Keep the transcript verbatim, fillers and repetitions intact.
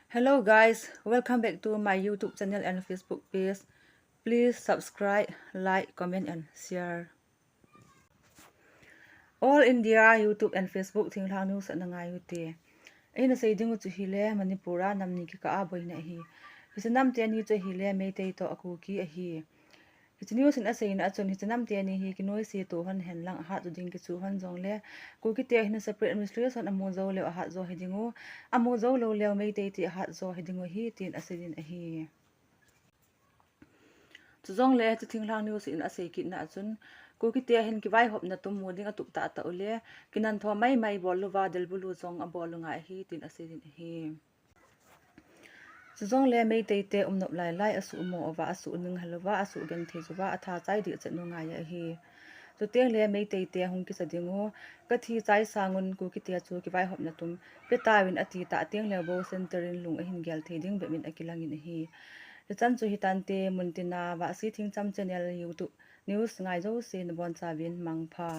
Hello guys, welcome back to my YouTube channel and Facebook page. Please subscribe, like, comment and share. All India YouTube and Facebook thinglhang news ana ngai ute. Eina sei ding u chu hile Manipur a nam ni kikah a boina ahi. Hiche nam teni chu hile Meitei toh a Kuki ahi. Hiche news in aseina a chun hiche nam teni hi kinoise to hon hen lang ahat jo ding kichu hon jongle Kuki te hin separate administration amu jou leu ahat jo hi ding u, amu jou lou leu Meitei te ahat jo hi ding u ahi tin asei in ahi. Chujongle hiche thinglhang news in asei kitna a chun Kuki te hin kivaihopna tum mu ding atup tahtah ule, kinantho maimai bol louva delbulu jong abol u ngai ahi tin asei in ahi. Chujongle Meitei te umnop lailai asuhmo uva, asuhning hal uva, asuhgenthei uva, atha chai dih chet u ngai ahi. Chutengle Meitei te hung kisa ding u, kathi chai sangun Kuki te chu kivaihopna tum petauvin ati tah tengle bou center in lung ahin gel thei ding bep in akilang in ahi. Hichan chu hitante, muntina Vahsi Thingcham channel YouTube news ngai jouse nabonchauvin mangpha.